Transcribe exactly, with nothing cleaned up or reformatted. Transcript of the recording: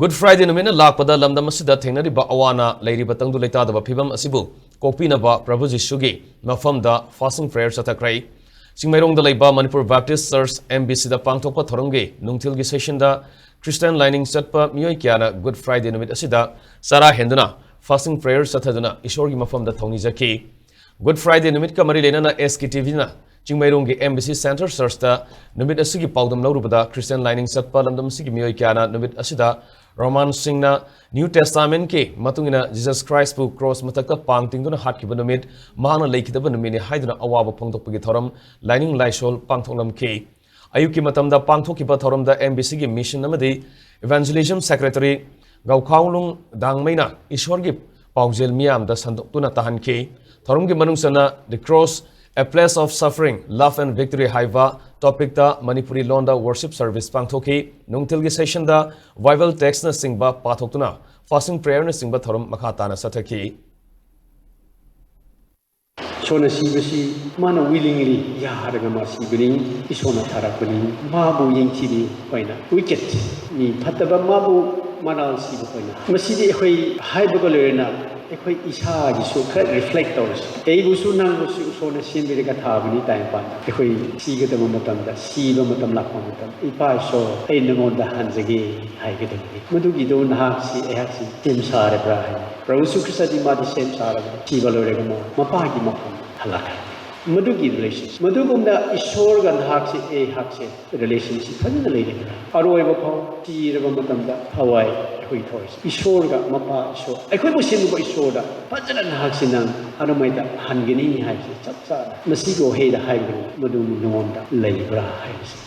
Good Friday ꯅꯨꯃꯤꯠꯅ ꯂꯥꯛꯄꯗ ꯂꯝꯗꯝ ꯑꯁꯤꯗ ꯊꯦꯡꯅꯔꯤꯕ ꯑꯋꯥ ꯑꯅꯥ, ꯂꯩꯔꯤꯕ ꯇꯪꯗꯨ ꯂꯩꯇꯥꯗꯕ ꯐꯤꯕꯝ ꯑꯁꯤꯕꯨ ꯀꯣꯛꯄꯤꯅꯕ ꯄ꯭ꯔꯚꯨ ꯖꯤꯁꯨꯒꯤ ꯃꯐꯝꯗ fasting prayer ꯆꯠꯊꯈ꯭ꯔꯦ꯫ ꯆꯤꯡꯃꯩꯔꯣꯡꯗ ꯂꯩꯕ ꯃꯅꯤꯄꯨꯔ ꯕꯦꯞꯇꯤꯁ ꯆꯔꯆ, M B C ꯗ ꯄꯥꯡꯊꯣꯛꯄ ꯊꯧꯔꯝꯒꯤ ꯅꯨꯡꯊꯤꯜꯒꯤ session ꯗ Christian ꯂꯥꯏꯅꯤꯡ ꯆꯠꯄ ꯃꯤꯑꯣꯏ ꯀꯌꯥꯅ Good Friday ꯅꯨꯃꯤꯠ ꯑꯁꯤꯗ ꯆꯔꯥ ꯍꯦꯟꯗꯨꯅ fasting prayer ꯆꯠꯊꯗꯨꯅ ꯏꯁꯣꯔꯒꯤ ꯃꯐꯝꯗ ꯊꯧꯅꯤꯖꯈꯤ꯫ Good Friday ꯅꯨꯃꯤꯠꯀ ꯃꯔꯤ ꯂꯩꯅꯅ S K T V ꯅ ꯆꯤꯡꯃꯩꯔꯣꯡꯒꯤ M B C Centre Church ꯇ ꯅꯨꯃꯤꯠ ꯑꯁꯤꯒꯤ ꯄꯥꯎꯗꯝ ꯂꯧꯔꯨꯕꯗ, Christian ꯂꯥꯏꯅꯤꯡ ꯆꯠꯄ ꯂꯝꯗꯝ ꯑꯁꯤꯒꯤ ꯃꯤꯑꯣꯏ ꯀꯌꯥꯅ ꯅꯨꯃꯤꯠ ꯑꯁꯤꯗ ꯔꯣꯃꯥꯟꯁꯤꯡꯅ New Testament ꯀꯤ ꯃꯇꯨꯡ ꯏꯟꯅ Jesus Christ ꯄꯨ cross ꯃꯊꯛꯇ ꯄꯥꯡ ꯇꯤꯡꯗꯨꯅ ꯍꯥꯠꯈꯤꯕ ꯅꯨꯃꯤꯠ, ꯃꯍꯥꯛꯅ ꯂꯩꯈꯤꯗꯕ ꯅꯨꯃꯤꯠꯅꯤ ꯍꯥꯏꯗꯨꯅ ꯑꯋꯥꯕ ꯐꯣꯡꯗꯣꯛꯄꯒꯤ ꯊꯧꯔꯝ ꯂꯥꯏꯅꯤꯡ ꯂꯥꯏꯁꯣꯜ ꯄꯥꯡꯊꯣꯛꯂꯝꯈꯤ꯫ ꯑꯌꯨꯛꯀꯤ ꯃꯇꯝꯗ ꯄꯥꯡꯊꯣꯛꯈꯤꯕ ꯊꯧꯔꯝꯗ M B C ꯒꯤ mission ꯑꯃꯗꯤ Evangelism Secretary ꯒꯧꯈꯥꯎꯂꯨꯡ ꯗꯥꯡꯃꯩꯅ ꯏꯁꯣꯔꯒꯤ ꯄꯥꯎꯖꯦꯜ ꯃꯤꯌꯥꯝꯗ ꯁꯟꯗꯣꯛꯇꯨꯅ ꯇꯥꯍꯟꯈꯤ꯫ ꯊꯧꯔꯝꯒꯤ ꯃꯅꯨꯡ ꯆꯟꯅ The Cross, A Place of Suffering, Love and Victory ꯍꯥꯏꯕ topic ꯇ ꯃꯅꯤꯄꯨꯔꯤ ꯂꯣꯟꯗ worship service ꯄꯥꯡꯊꯣꯛꯈꯤ꯫ ꯅꯨꯡꯊꯤꯜꯒꯤ session ꯗ Bible text ꯅꯆꯤꯡꯕ ꯄꯥꯊꯣꯛꯇꯨꯅ fasting prayer ꯅꯆꯤꯡꯕ ꯊꯧꯔꯝ ꯃꯈꯥ ꯇꯥꯅ ꯆꯠꯊꯈꯤ꯫ ꯏꯁꯣꯔꯅ ꯁꯤꯕꯁꯤ ꯃꯥꯅ willingly ꯌꯥꯔꯒ ꯃꯥ ꯁꯤꯕꯅꯤ, ꯏꯁꯣꯔꯅ ꯊꯥꯔꯛꯄꯅꯤ꯫ ꯃꯥꯕꯨ ꯌꯦꯡꯊꯤꯕꯤ ꯑꯩꯈꯣꯏꯅ, wicked, ꯃꯤ ꯐꯠꯇꯕ ꯃꯥꯕꯨ ꯃꯔꯥꯜ ꯁꯤꯕ ꯑꯩꯈꯣꯏꯅ꯫ ꯃꯁꯤꯗꯤ ꯑꯩꯈꯣꯏ ꯍꯥꯏꯕꯒ ꯂꯣꯏꯅꯅ ꯑꯩꯈꯣꯏ ꯏꯁꯥꯒꯤꯁꯨ ꯈꯔ reflect ꯇꯧꯔꯁꯤ꯫ ꯑꯩꯕꯨꯁꯨ ꯅꯪꯕꯨꯁꯨ ꯏꯁꯣꯔꯅ ꯁꯦꯝꯕꯤꯔꯒ ꯊꯥꯕꯅꯤ꯫ ꯇꯥꯏꯕꯪꯄꯥꯟꯗ ꯑꯩꯈꯣꯏ ꯁꯤꯒꯗꯕ ꯃꯇꯝꯗ, ꯁꯤꯕ ꯃꯇꯝ ꯂꯥꯛꯄ ꯃꯇꯝꯗ, "ꯏꯄꯥ ꯏꯁꯣꯔ, ꯑꯩ ꯅꯉꯣꯟꯗ ꯍꯟꯖꯒꯦ" ꯍꯥꯏꯒꯗꯕꯅꯤ꯫ ꯃꯗꯨꯒꯤꯗꯣ ꯅꯍꯥꯛꯁꯤ, ꯑꯩꯍꯥꯛꯁꯤ ꯁꯦꯝ ꯁꯥꯔꯕ꯭ꯔꯥ ꯍꯥꯏꯅ꯫ ꯄ꯭ꯔꯚꯨ ꯌꯤꯁꯨ ꯈ꯭ꯔꯤꯁꯇꯗꯤ ꯃꯥꯗꯤ ꯁꯦꯝ ꯁꯥꯔꯕꯅꯤ꯫ ꯁꯤꯕ ꯂꯣꯏꯔꯒ ꯃꯥ ꯃꯄꯥꯒꯤ ꯃꯐꯝ ꯍꯜꯂꯛꯈ꯭ꯔꯦ꯫ ꯃꯗꯨꯒꯤ relationship, ꯃꯗꯨꯒꯨꯝꯅ ꯏꯁꯣꯔꯒ ꯅꯍꯥꯛꯁꯦ, ꯑꯩꯍꯥꯛꯁꯦ relationship ꯐꯖꯅ ꯂꯩꯔꯤꯕ꯭ꯔꯥ? ꯑꯔꯣꯏꯕ ꯐꯥꯎ ꯁꯤꯔꯕ ꯃꯇꯝꯗ ꯊꯋꯥꯏ, ꯑꯩꯈꯣꯏ ꯊꯋꯥꯏꯁꯦ ꯏꯁꯣꯔꯒ, ꯃꯄꯥ ꯏꯁꯣꯔ, ꯑꯩꯈꯣꯏꯕꯨ ꯁꯦꯝꯕꯤꯕ ꯏꯁꯣꯔꯗ ꯐꯖꯅ ꯅꯍꯥꯛꯁꯤ ꯅꯪ ꯑꯗꯨꯃꯥꯏꯅ ꯍꯟꯒꯅꯤ ꯍꯥꯏꯕꯁꯦ ꯆꯞ ꯆꯥꯅ ꯃꯁꯤꯒꯤ ꯋꯥꯍꯩꯗ ꯍꯥꯏꯕꯗꯨ, ꯃꯗꯨ ꯅꯉꯣꯟꯗ ꯂꯩꯕ꯭ꯔꯥ ꯍꯥꯏꯕꯁꯦ꯫